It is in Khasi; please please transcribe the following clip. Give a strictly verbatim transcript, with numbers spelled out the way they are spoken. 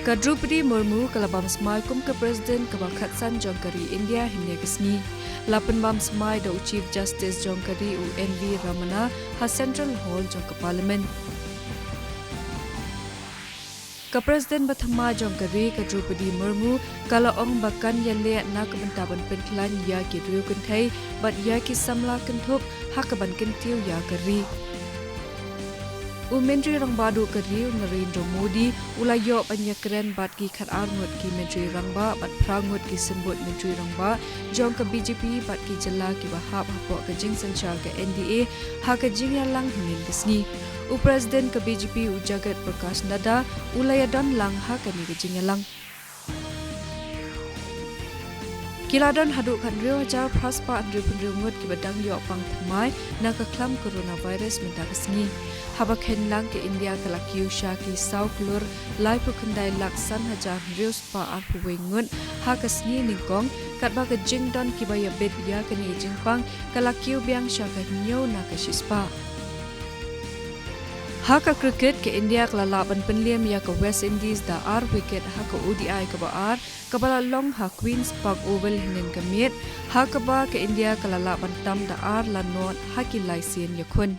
Ka Droupadi Murmu ka la bam smai kum ka President kaba khatsan jong ka ri India hynne ka sngi. La pynbam smai da u Chief Justice jong ka ri, u N V Ramana, ha Central Hall jong ka Parliament. Ka President ba thymmai jong ka ri, ka Droupadi Murmu, ka la ong ba kan ïaleh na ka bynta ban pynkhlaiñ ïa ki riew kynthei bad ïa ki samla kynthup ha kaban kyntiew ïa ka ri. U Myntri Rangbah Duh ka ri, u Narendra Modi, u la ïoh ban ïakren bad ki khatar ngut ki Myntri Rangbah bad phra ngut ki symbud Myntri Rangbah jong ka B J P bad ki jylla kiba hap hapoh ka jingsynshar ka N D A ha ka jingïalang hynnin ka sngi. U President ka B J P, u Jagat Prakash Nadda, u la ïadon lang ha kane ka jingïalang. Ki la don haduh khathynriew hajar phra spah hynriewphew hynriew ngut kiba dang ïoh pang thymmai na ka khlam coronavirus mynta ka sngi. Haba kheiñ lang, ka India ka la kiew sha ki saw klur laiphew khyndai lak san hajar hynriew spah arphew wei ngut ha ka sngi nyngkong, katba ka jingdon kiba ïabit ïa kane ka jingpang ka la kiew biang sha ka hynñiew na ka shispah. Ha ka cricket, ka India ka la lah ban pynliem ïa ka West Indies da ar wicket ha ka O D I kaba ar, kaba la long ha Queen's Park Oval hynnin ka miet, ha kaba ka India ka la lah ban tam da ar la nought ha ki lai sien ïakhun.